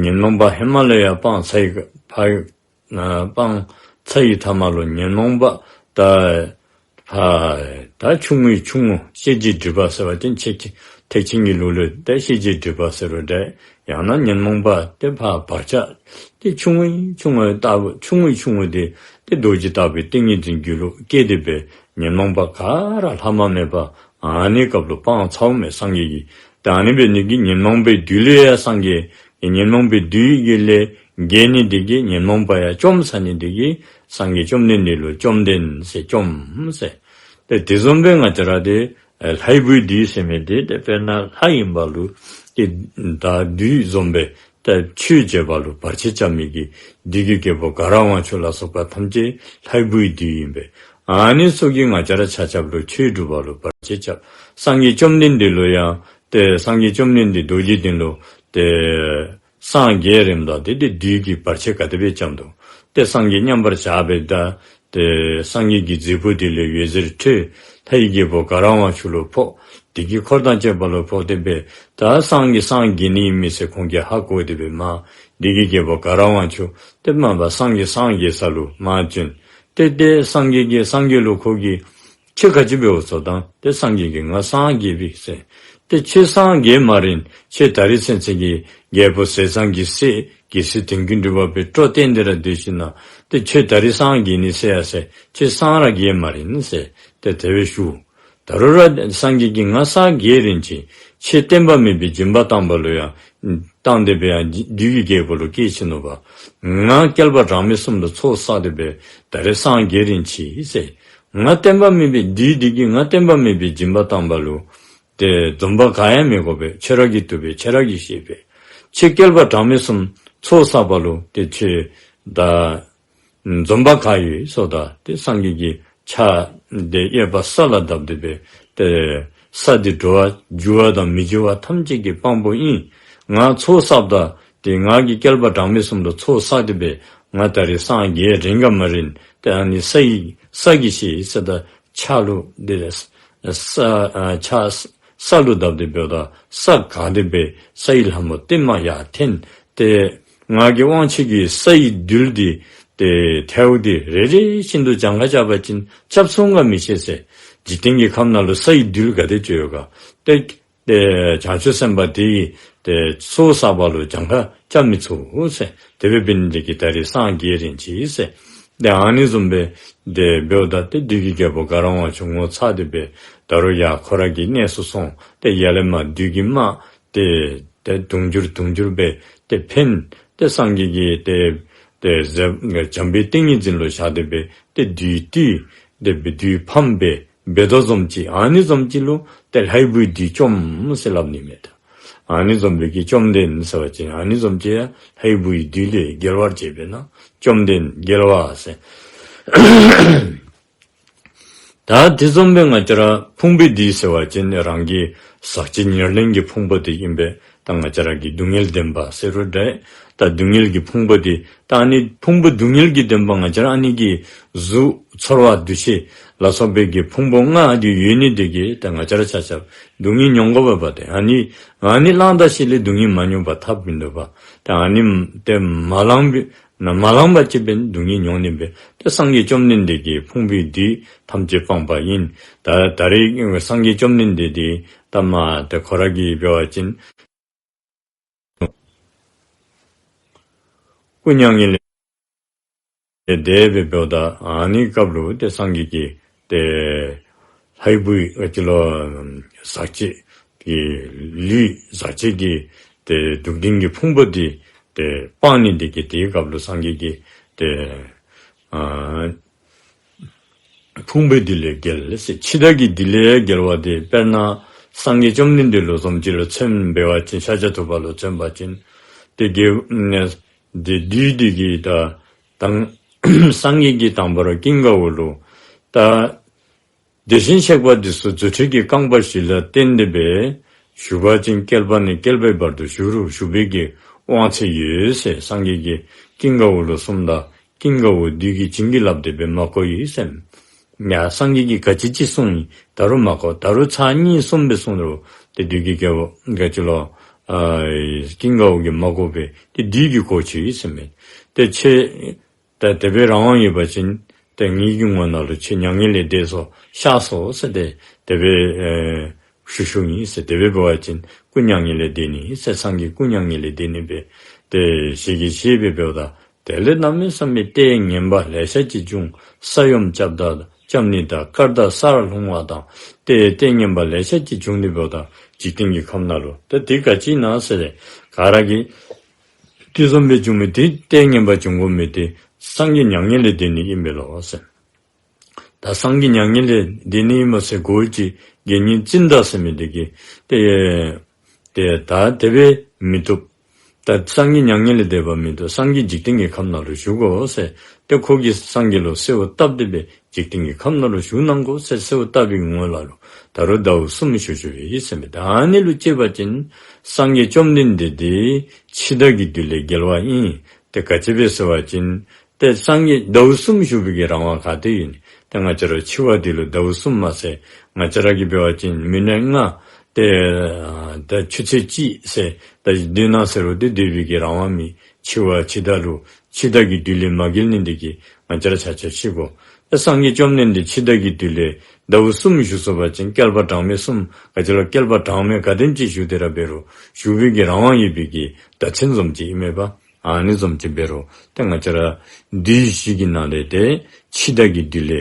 ཉོན་མོངས་པ་ཧེ་མ་ལས་ཡང་སྤངས་ཚར་ཡི་ཕར་ཨ་སྤངས་ཚར་ཡི་མཐའ་མ་ལུ་ཉོན་མོངས་པ་ད་ཕར་ད་ཆུང་ངུའི་ཆུང་ངུ་ཤེས་བྱའི་སྒྲིབ་པ་ཟེར་བ་ཅིན་ཆེ་ཆེ་ཐེག་ཆེན་གྱི་ལུགས་ལུ་ད་ཤེས་བྱའི་སྒྲིབ་པ་ཟེར་རུང་འདྲ། ཡང་ན་ཉོན་མོངས་པ་ཏེ་ཕར་བག་ཆགས་ཏེ་ཆུང་ངུའི་ཆུང་ངུ་ལྟ་བུ་ཆུང་ངུའི་ཆུང་ངུ་འདི་ཏེ་རྡོ་རྗེ་ལྟ་བུའི་ཏིང་ངེ་འཛིན་རྒྱུད་ལུ་སྐྱེས་ཏེ་སྦེ་ཉོན་མོངས་པ་ག་ར་ལྷག་མ་མེད་པ་ཨ་ནི་སྐབས་ལུ་སྤངས་ཚརཝ་མས་སངས་རྒྱས་ཀྱིས། ད་ཨ་ནི་འབད་ནི་གིས་ཉོན་མོངས་པའི་བདུད་ལས་ཡང་སངས་རྒྱས། ཉོན་མོངས་པའི་བདུད་ཀྱི་ལས་རྒྱལ་ནི་འདི་གིས་ཉོན་མོངས་པ་ཡང་བཅོམ་ཚར་ནི་འདི་གིས་སངས་རྒྱས་བཅོམ་ལྡན་འདས་ལུ་བཅོམ་ལྡན་ཟེར་བཅོམ་ཟེར། ཏེ་དེ་བཟུམ་སྦེ་ང་བཅས་ར་ཏེ་ལྷའི་བུའི་བདུད་ཟེར་མི་འདི་ཏེ་དཔེར་ན་ལྷ་ཨིན་པ་ལུ་ཏེ་ད་བདུད་བཟུམ་སྦེ་ཏེ་ཆོས་བྱེད་པ་ལུ་བར་ཆད་རྐྱབ་མི་གི་བདུད་ཀྱི་རྒྱལ་པོ་དགའ་རབ་དབང་ཕྱུག་ལ་སོགས་པ་ཐམས་ཅད་ལྷའི་བུའི་བདུད་ཨིན་པས། ཨ་ནི་ཚུ་གིས་ང་བཅས་ར་ཆ་ཁྱབ་ལུ་ཆོས་སྒྲུབ་པ་ལུ་བར་ཆད་རྐྱབ། སངས་རྒྱས་བཅོམ་ལྡན་འདས་ལུ་ཡང་ཏེ་སངས་རྒྱས་བཅོམ་ལྡན་འདས་རྡོ་རྗེ་གདན་ལུ་ཏེ་སངས་རྒྱས་རནམ་ད་ཏེ་ཏེ་བདུད་ཀྱིས་བར་ཆད་ག་དེ་སྦེ་རྐྱབ་དོ། ཏེ་སངས་རྒྱས་མཉམ་པར་བཞག་པའི་ད་ཏེ་སངས་རྒྱས་ཀྱི་རྫིག་པོ་འདི་ལས་འོད་ཟེར་འཕྲོས། ལྷའི་རྒྱལ་པོ་དགའ་རབ་དབང་ཕྱུག་ལུ་ཕོག། བདུད་ཀྱི་འཁོར་དང་བཅས་པ་ལུ་ཕོག་སྟེ་སྦེ་ད་སངས་རྒྱས་སངས་རྒྱས་ནི་ཨིན་མས་ཟེར་ཁོང་གིས་ཧ་གོ་སྟེ་སྦེ་མར་བདུད་ཀྱི་རྒྱལ་པོ་དགའ་རབ་དབང་ཕྱུག་ཏེ་མར་སངས་རྒྱས་སངས་རྒྱས་ས་ལུ་མར་བྱོན། ཏེ་ཏེ་སངས་རྒྱས་ཀྱིས་སངས་རྒྱས་ལུ་ཁོ་གིས་ཁྱོད་ག་ཅི་འབདཝ་ཟེརཝ་ད་ཏེ་སངས་རྒྱས་ཀྱིས་ང་སངས་རྒྱས་པས་ཟེར། ཏེ་ཁྱོད་སངས་རྒྱས་མ་རན། ཁྱོད་ད་རིས་ཚུན་ཚོད་ཀྱི་རྒྱལ་པོ་ཟས་གཙང་གི་སྲས་རྒྱལ་སྲས་དོན་ཀུན་གྲུབ་པ་སྦེ་སྤྲོ་བསྟན་ཏེ་ར་སྡོད་ཞིནམ་ལས་ཏེ་ཁྱོད་ད་རིས་སངས་རྒྱས་ནི་ཟེར་ཡ་ཟེར་ཁྱོད་སངས་ར་རྒྱས་མ་རན་ཟེར་ཏེ་དེ་སྦེ་ཞུ། ད་རུང་ར་སངས་རྒྱས་ཀྱིས་ང་སངས་རྒྱས་རན་ཅི། ཁྱོད་བསྟན་པ་མེད་པའི་སྦྱིན་པ་བཏང་པ་ལུ་ཡང་བཏང་སྟེ་སྦེ་ཡང་བདུད་ཀྱི་རྒྱལ་པོ་ལུ་སྐྱེས་ཕྱིན་ནུག་པ། ང་བསྐལ་པ་གྲངས་མེད་གསུམ་དུ་ཚོགས་བསགས་ཏེ་སྦེ་ད་རིས་སངས་རྒྱས་རན་ཅི་ཟེར། ང་བསྟན་པ་མེད་པའི་བདུད་འདི་གིས་ང་བསྟན་པ་མེད་པའི་སྦྱིན་པ་བཏང་པ་ལུ་ཏེ་འཛོམས་པ་ག་ཡང་མི་དགོ་པས། ཁྱོད་ར་གིས་བཏུབ་པས། ཁྱོད་ར་གིས་ཤེས་པས། ཁྱོད་བསྐལ་པ་གྲངས་མེད་གསུམ་ཚོགས་བསགས་པ་ལུ་ཏེ་ཁྱོད་ད་འཛོམས་པ་ག་ཡོད་ཟེརཝ་ད་ཏེ་སངས་རྒྱས་ཀྱི་ཕྱག་འདི་གཡས་པ་ས་ལ་བརྡབས་ཏེ་སྦེ་ཏེ་ས་འདི་འགྲོ་བ་འགྱུར་བ་དང་མི་འགྱུར་བ་ཐམས་ཅད་ཀྱི་དཔང་པོ་ཨིན། ང་ཚོགས་བསགསཔ་ད་ཏེ་ང་གིས་བསྐལ་པ་གྲངས་མེད་གསུམ་དུ་ཚོགས་བསགས་ཏེ་སྦེ་ང་ད་རིས་སངས་རྒྱས་རན་ག་མ་རན་ཏེ་ཨ་ནི་ས་ཡི་ས་གིས་ཤེས་ཟེརཝ་ད་ཕྱག་ལུ་འདི་ལས་ས་ཨ་ཕྱག་ས་ལུ་བརྡབས་ཏེ་འབདཝ་ད་ས་གང་སྟེ་སྦེ་ས་ཡི་ལྷ་མོ་ཏེ་མར་ཡར་འཐོན། ཏེ་ང་གིས་དབང་ཆེན་གྱི་ས་ཡི་རྡུལ་འདི་ཏེ་ཐལཝ་འདི་རེ་རེ་བཞིན་དུ་གྱངས་ཁ་རྐྱབ་པ་ཅིན་རྐྱབ་ཚུགས་ག་མི་ཤེས་ཟེར། འཇིག་རྟེན་གྱི་ཁམས་ནང་ལུ་ས་ཡི་རྡུལ་ག་དེ་ཅིག་ཡོད་ག། ཏེ་ཏེ་བྱང་ཆུབ་སེམས་དཔའ་དེ་གིས་ཏེ་ཚོགས་བསགས་པ་ལུ་གྱངས་ཁ་རྐྱབ་མི་ཚུགས་ཟེར། དེ་སྦེ་འབད་ནི་འདི་གིས་ད་རིས་སངས་རྒྱས་རན་ཅི་ཟེར། ཏེ་ཨ་ནི་བཟུམ་སྦེ་ཏེ་འབདཝ་ད་ཏེ་བདུད་ཀྱི་རྒྱལ་པོ་དགའ་རབ་དབང་ཕྱུག་ངོ་ཚ་སྟེ་སྦེ་ད་རུང་ཡར་ཁོ་ར་གི་གནས་སུ་སོང་། ཏེ་ཡར་ལས་མར་བདུད་ཀྱི་དམག་ཏེ་ཏེ་དུང་ཕྱུར་དུང་ཕྱུར་སྦེ་ཏེ་འཕེན། ཏེ་སངས་རྒྱས་ཀྱིས་ཏེ་ཏེ་ཟབ་འཇམ་དཔལ་ཏིང་ངེ་འཛིན་ལུ་བཞག་སྟེ་སྦེ་ཏེ་བདུད་བཏུལ། དེ་སྦེ་བདུད་ཕམ་སྦེ་འབད་དོ་བཟུམ་ཅིག། ཨ་ནི་བཟུམ་ཅིག་ལུ་ཏེ་ལྷའི་བུའི་བདུད་བཅོམ་ཟེར་སླབ་ནི་མས་ད། ཨ་ནི་བཟུམ་སྦེ་གི་བཅོམ་ལྡན་ཟེར་བ་ཅིན་ཨ་ནི་བཟུམ་ཅིག་ཡང་ལྷའི་བུའི་བདུད་ལས་རྒྱལ་བར་བྱེད་པས་ན་བཅོམ་ལྡན་རྒྱལ་བ་ཟེར། ད་དེ་བཟུམ་སྦེ་ང་བཅས་ར་ཕུང་པོའི་བདུད་ཟེར་བ་ཅིན་རང་གི་ཟག་བཅས་ཉེར་ལེན་གྱི་ཕུང་པོ་དེ་ཨིན་པས། ད་ང་བཅས་ར་གི་སྡུག་བསྔལ་བདེན་པ་ཟེར་རུང་འདྲ། ད་སྡུག་བསྔལ་གྱི་ཕུང་པོ་དེ་ད་ཨ་ནི་ཕུང་པོ་སྡུག་བསྔལ་གྱི་བདེན་པ་ང་བཅས་ར་ཨ་ནི་གི་གཟུགས་ཚོར་བ་འདུ་ཤེས་ལ་སོགས་པའི་གི་ཕུང་པོ་ལྔ་དེ་ཡོད་ནི་དེ་གིས་ད་ང་བཅས་ར་ཆ་ཁྱབ་སྡུག་བསྔལ་མྱོང་དགོ་པས་པ། ཏེ་ཨ་ནི་ཨ་ནི་བླངས་ད་ཞིནམ་ལས་སྡུག་བསྔལ་མ་མྱོང་པར་ཐབས་མིན་འདུག་པ། ཏེ་ཨ་ནི་ཏེ་མ་བླངས་པའི་ན་མ་བླངས་པ་ཅིན་སྡུག་བསྔལ་མྱོང་ནི་མས། ཏེ་སངས་རྒྱས་བཅོམ་ལྡན་འདས་ཀྱིས་ཕུང་པོའི་བདུད་ཐམས་ཅད་སྤངས་པ་ཡིན། ད་ད་རེས་སངས་རྒྱས་བཅོམ་ལྡན་འདས་དེ་ད་མ་ཏེ་ཁོ་ར་གིས་འབད་བ་ཅིན་སྐུ་མྱ་ངན་ལས་འདས་པའི་འབདཝ་ད་ཨ་ནི་སྐབས་ལུ་ཏེ་སངས་རྒྱས་ཀྱིས་ཏེ་ལྷའི་བུ་ཨ་ཅི་ལོ་ཟག་བཅས་ཀྱི་ལུས་ཟག་བཅས་ཀྱི་ཏེ་སྡུག་བདེན་གྱི་ཕུང་པོ་འདི་ཏེ་སྤང་ནི་དེ་གིས་དེའི་སྐབས་ལུ་སངས་རྒྱས་ཀྱིས་ཏེ་ཨ་ཕུང་པོའི་བདུད་ལས་རྒྱལ་ཟེར། འཆི་བདག་གི་བདུད་ལས་རྒྱལ་བ་དེ་དཔེར་ན་སངས་རྒྱས་བཅོམ་ལྡན་འདས་ལུ་བཟུམ་ཅིག་ལུ་མཚོན་འབད་བ་ཅིན་ཤཱཀྱ་ཐུབ་པ་ལུ་མཚོན་པ་ཅིན་ཏེ་དགེ་ནས་དེ་བདུད་དེ་གིས་ད་དང་སངས་རྒྱས་ཀྱིས་དང་པ་ར་ཀུན་དགའ་བོ་ལུ་ད་དེ་བཞིན་གཤེགས་པ་འདི་ཚུ་རྫུ་འཕྲུལ་གྱི་རྐང་པ་བཞི་ལ་བརྟེན་ཏེ་སྦེ་བཞུགས་པ་ཅིན་བསྐལ་པ་ནས་བསྐལ་པའི་བར་དུ་བཞུགས་རུང་བཞུགས་པའི་གི་དབང་ཚད་ཡོད་ཟེར། སངས་རྒྱས་ཀྱིས་ཀུན་དགའ་བོ་ལུ་གསུངམ་ད་ཀུན་དགའ་བོ་བདུད་ཀྱིས་བྱིན་གྱིས་བརླབས་ཏེ་སྦེ་མ་གོ་ཡི་ཟེར། ཡ་སངས་རྒྱས་ཀྱིས་ག་ཅི་ཅིག་གསུངས་ཡི་ད་རུང་མ་གོ། ད་རུང་ཚར་གཉིས་གསུམ་སྦེ་གསུངས་རུང་ཏེ་བདུད་ཀྱི་རྒྱལ་པོ་ག་ཅི་ལོ་ཨ་ཀུན་དགའ་བོ་གིས་མ་གོ་བས། ཏེ་བདུད་ཀྱིས་གོ་ཅི་ཟེར་མས། ཏེ་ཁྱེད་ད་དེ་སྦེ་རང་དབང་ཡོད་པ་ཅིན་ཏེ་ངེ་གི་ངོ་ནང་ལུ་ཁྱེད་མྱ་ངན་ལས་འདས་སོ་གཤགས་སོ་ཟེར་ཏེ་དེ་སྦེ་ཨེ་ཞུ་ཞུ་ནི་ཟེར། དེ་སྦེ་འབད་བ་ཅིན་སྐུ་མྱ་ངན་ལས་འདས་ནི་ཟེར། སངས་རྒྱས་སྐུ་མྱ་ངན་ལས་འདས་ནི་སྦེ་ཏེ་ཞལ་གྱིས་བཞེས་སྦེ་འབདཝ་ད་དེ་ལས་གནམ་མེད་ས་མེད་ལྟས་ངན་པ་ལེ་ཤ་ཅིག་བྱུང་། ས་ཡོམ་རྐྱབ་ད་རྐྱབ་ནི་དང་སྐར་མདའ་སར་ལྷུང་བ་དང་ཏེ་ལྟས་ངན་པ་ལེ་ཤ་ཅིག་བྱུང་སྟེ་འབདཝ་ད་འཇིག་རྟེན་གྱི་ཁམས་ནང་ལུ་ཏེ་དེ་ག་ཅི་ཨིན་ན་ཟེར་ག་ར་གིས་དེ་བཟུམ་སྦེ་བྱུང་མི་དེ་ལྟས་ངན་པ་བྱུང་དགོ་མི་དེ་སངས་རྒྱས་མྱ་ངན་ལས་འདས་ནི་ཨིན་པས་ལོ་ཟེར། ད་སངས་རྒྱས་མྱ་ངན་ལས་འདས་ནི་ཨིན་མས་ཟེར་གོ་ཅི། དགེ་བསྙེན་ཙིནྟ་ཟེར་མི་དེ་གིས་ཏེ་ཏེ་ད་དེ་སྦེ་མི་བཏུབ། ད་སངས་རྒྱས་མྱ་ངན་ལས་འདས་པ་མིན་འདུག། སངས་རྒྱས་འཇིག་རྟེན་གྱི་ཁམས་ནང་ལུ་བཞུགས་དགོ་ཟེར། ཏེ་ཁོ་གིས་སངས་རྒྱས་ལུ་གསོལཝ་བཏབ་སྟེ་སྦེ་འཇིག་རྟེན་གྱི་ཁམས་ནང་ལུ་བཞུགས་གནང་དགོ་ཟེར་གསོལཝ་བཏབ་པའི་ངོ་ལ་ལུ་ད་རུང་ཟླཝ་གསུམ་བཞུགས་བཞུགས་པས་ཟེར་མས། ད་ཨ་ནི་ལུ་དཔྱད་པ་ཅིན་སངས་རྒྱས་བཅོམ་ལྡན་འདས་དེ་འཆི་བདག་གི་བདུད་ལས་རྒྱལ་བ་ཨིན། ཏེ་ག་ཅི་སྦེ་ཟེར་བ་ཅིན་ཏེ་སངས་རྒྱས་ཟླཝ་གསུམ་བཞུགས་པའི་གི་རང་དབང་ག་ཏེ་ཡོད་ནི། ཏེ་ང་བཅས་ར་འཆི་བ་འདི་ལུ་ཟླཝ་གསུམ་མ་ཟད་ང་བཅས་ར་གིས་འབད་བ་ཅིན་མི་ནག་ལྔ་ཏེ་ད་ཆུ་ཚོད་གཅིག་ཟེར་ད་སྡོད་གནང་ཟེར་རུང་ཏེ་སྡོད་པའི་གི་རང་དབང་མེད། འཆི་བ་འཆི་བདག་ལུ་འཆི་བདག་གི་བདུད་ལས་མ་རྒྱལ་ནི་འདི་གིས་ང་བཅས་ར་ཆ་ཁྱབ་ཤི་དགོ། ཏེ་སངས་རྒྱས་བཅོམ་ལྡན་འདས་འཆི་བདག་གི་བདུད་ལས་ཟླཝ་གསུམ་བཞུགས་སོང་པ་ཅིན་བསྐལ་པ་གྲངས་མེད་གསུམ་ག་ཅི་ལོ་བསྐལ་པ་གྲངས་མེད་ག་དེམ་ཅིག་བཞུགས་ཏེ་ར་འབད་རུང་བཞུགས་པའི་གི་རང་དབང་ཡོད་པའི་གི་བརྡ་མཚོན་བཟུམ་ཅིག་ཨིན་མས་པ། ཨ་ནི་བཟུམ་ཅིག་འབད་རུང་ཏེ་ང་བཅས་ར་བདུད་བཞི་གི་ནང་ལས་ཏེ་འཆི་བདག་གི་བདུད་ལས་